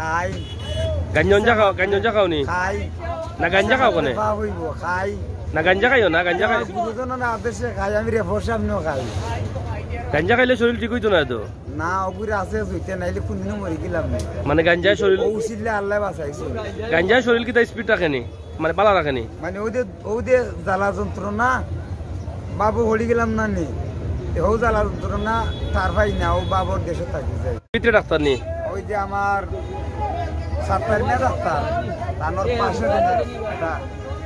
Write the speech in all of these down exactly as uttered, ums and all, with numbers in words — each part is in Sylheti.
খাই। গাঞ্জা উঞ্জা খাও, গাঞ্জা উঞ্জা খাও নি? খাই। না, গাঞ্জা খাও কেনে? পাপ অইবো, খাই। না, গাঞ্জা খাইও না, গাঞ্জা খাই। আমার গুরুজনর আদেশে খাই, আমি রেফর সামনেও খাই। গাঞ্জা খাইলে শরীর ঠিক অইতো না তো? না, অগুর আছে জুইতে, নাইলে কোনদিনও মরি গেলাম না। মানে গাঞ্জায় শরীর ও উচিলে আল্লাহ বাঁচাইছে। গাঞ্জায় শরীর কিতা স্পিড রাখে নি? মানে বালা রাখে নি? মানে ওই যে, ওই যে জ্বালা যন্ত্রণা, বাবু হরি গেলাম না নি? এ হো জ্বালা যন্ত্রণা, তার ভাই না, ও বাবর দেশে থাকি যায়। ভিতরে ডাক্তার নি? ওই যে আমার সাত্তার মিয়া ডাক্তার, তানোর পাশে যে একটা,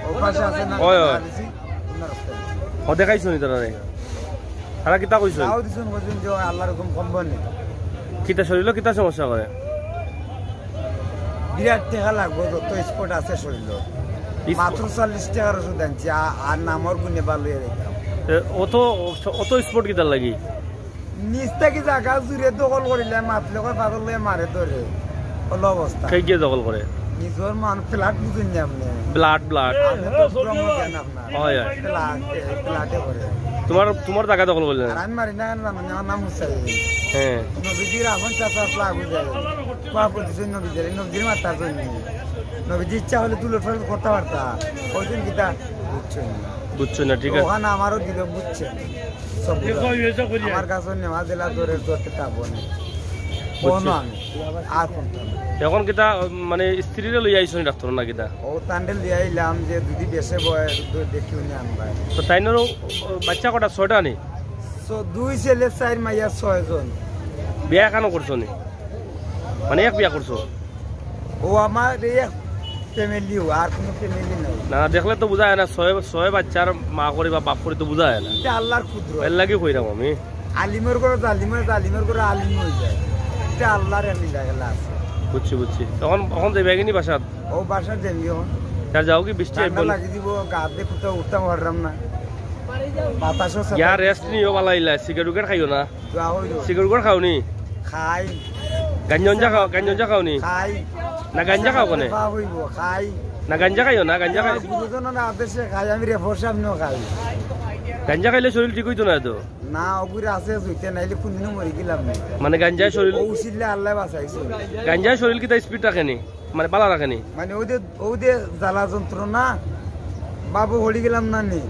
ও পাশে আছে না? ওই, ওই। ও দেখাইছো নি তারারে? তারা কিতা কইছইন? তাও দিছইন, কইছইন যে আল্লাহর হুকুম কম বনে। কিতা শরীরো কিতা সমস্যা করে? বিরাট টেকা লাগবো, যত স্পট আছে শরীরো। ইস- মাত্র চল্লিশ টেকার ওষুধ আনছি, আ-, আর নামর গুণে ভালো হয়ে যাইতাম। এ, অত, অত স্পট কিতার লাগি? নিচ থাকি জাগা জুড়ে দখল করিলে মাতলে কয় পাগল লইয়া মারে ধরে। হলো অবস্থা। কে গিয়ে দখল করে? নিজর মান ফ্ল্যাট বুঝুন না আপনি। Blood, blood. আপনি তো পুরো মন জানেন আপনার। হয়, হয়। ফ্ল্যাট, ফ্ল্যাটে করে। তোমার, তোমার জাগা দখল করলে না? আর আমি মারি না, জানো না, আমার নাম হুসাইন। হ্যাঁ। নবীজির আপন চাচা আসলে আবু জাহেল। কোয়া করতেছে নবীজির, নবীজির মাতার জন্য। নবীজি ইচ্ছা হলে তুলো ফেরত করতে পারতা। ওই দিন কিতা বুঝছো না। বুঝছো না, ঠিক আছে। ওখানে আমারও দিল, বুঝছে। সব বুঝা। আমার কাছে নেওয়া দিলা তোর ধরতে তা বনে। বুঝছি। বনো আমি। আর কোনটা না। এখন কিতা, মানে, স্ত্রীরে লইয়া আইছো নি ডাক্তার না কিতা? ও তান্ডেল দিয়া আইলাম যে যদি বেশে বয়, তো দেখি উনি আনবায়। তো তাইনরও, ও, বাচ্চা কটা? ছয়টা নি? তো দুই ছেলে, চার মাইয়া, ছয়জন। বিয়া এখানো করছো নি? মানে, এক বিয়া করছো? ও আমার এই এক ফ্যামিলি, ও আর কোনো ফ্যামিলি নাই। না, না, দেখলে তো বুঝা যায় না, ছয়, ছয় বাচ্চার মা করি বা বাপ করি তো বুঝা যায় না। এটা আল্লাহর কুদরত। এর লাগি কইরাম আমি। আলিমর ঘরে জালিম অয়, জালিমর ঘরে আলিম অই যায়। এটা আল্লাহর এক লীলা খেলা আছে। বুঝছি, বুঝছি। তখন, তখন যাইবায় গি নি বাসাত? ও বাসাত যাইমু অখন। তার যাও কি বৃষ্টি ঠান্ডা আইবো? লাগি দিব, গা দিয়ে কোথাও উঠতাম পারলাম না। বাতাসও সাথে ইয়া রেস্ট নিও, বালা ইলা, সিগারেট উগারেট খাইও না। দোয়া হইল। সিগারেট উগারেট খাও নি? খাই। গাঞ্জা উঞ্জা খাও, গাঞ্জা উঞ্জা খাও নি? খাই। না, গাঞ্জা খাও কেনে? পাপ হইব, খাই। না, গাঞ্জা খাইও না, গাঞ্জা খাই- আমার গুরুজনর আদেশে খাই, আমি রেফর সামনেও খাই। গাঞ্জা খাইলে শরীর ঠিক হইতো না তো? না, অগুর আছে জুইতে, নাইলে কোনদিনও মরি গেলাম না। মানে গাঞ্জায় শরীর ও উচিলে আল্লাহ বাঁচাইছে। গাঞ্জায় শরীর কিতা স্পিড রাখে নি? মানে বালা রাখে নি? মানে ওই যে, ওই যে জ্বালা যন্ত্রণা, বাবু হরি গেলাম না নি?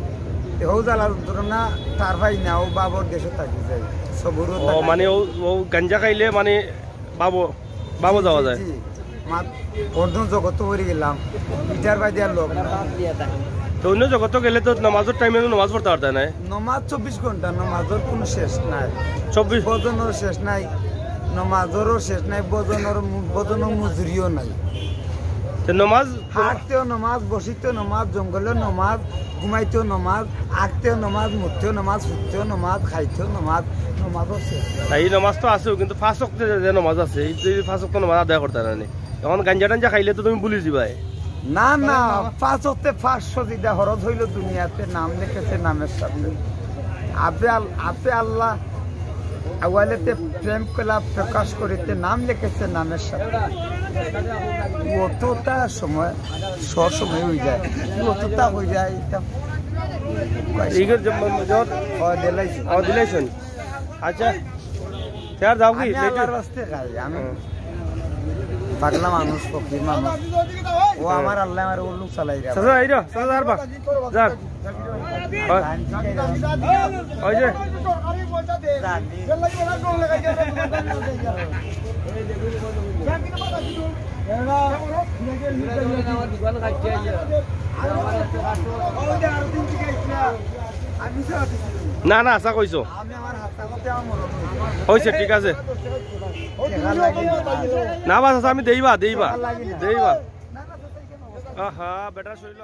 এ হো জ্বালা যন্ত্রণা, তার ভাই না, ও বাবর দেশে থাকি যায়। সবুরও ও, থাকি মানে যায়। ও, ও গাঞ্জা খাইলে মানে বাবু, বাবু জি, যাওয়া জি, যায়। জি। মা-, অন্য জগতো হরি গেলাম। ইটার বাদে আর লোক না। তো অন্য জগতো গেলে তো নামাজর টাইমে তো নামাজ পড়তে পারতে না। নমাজ চব্বিশ ঘন্টা, নমাজর কোনো শেষ নাই। চব্বিশ? ভজনর শেষ নাই, নমাজরও শেষ নাই, ভজনর মু-, ভজনর মজুরিও নাই। তো নমাজ হাঁটতেও নমাজ, বসিতেও নমাজ, জঙ্গলেও নমাজ, ঘুমাইতেও নমাজ, আঁকতেও নমাজ, মুততেও নমাজ, ফুটতেও নমাজ, খাইতেও নমাজ, নমাজও শেষ নাই। এই নমাজ তো আছেও, কিন্তু পাঁচ ওয়াক্তে যে, যে নমাজ আছে, এই যে পাঁচ ওয়াক্ত নমাজ আদায় করতে না নি। এখন গাঞ্জা টাঞ্জা খাইলে তো তুমি ভুলি যিবায়। না, না, পাঁচ ওয়াক্তে পাঁচশো যেটা হরজ হইল দুনিয়াতে, নাম লিখেছে নামের সাথে। আপে আল-, আপে আল্লাহ আওয়ালেতে প্রেম কলা প্রকাশ করিতে নাম লিখেছে নামের সাথে। অতটা সময়, সব সময় হয়ে যায়, অতটা হয়ে যায়, এটা ঠিক আছে, যখন, যখন ও দিলাইছে। ও দিলাইছেন। আচ্ছা, স্যার, যাও কি? আমি আল্লাহর রাস্তায় খাই, আমি হুম। পাগলা মানুষ, ফকির মানুষ। ও হুম। আমার আল্লাহ আমার উল্লু চালাই রে। চাচা, এই রে, চাচা, আর বা, যার। ওই, ওই যে। না, না, আশা কইছো। হইছে, ঠিক আছে। না, বাস আছে, আমি দেইবা, দেইবা, দেইবা। আহা, বেটা শরীর।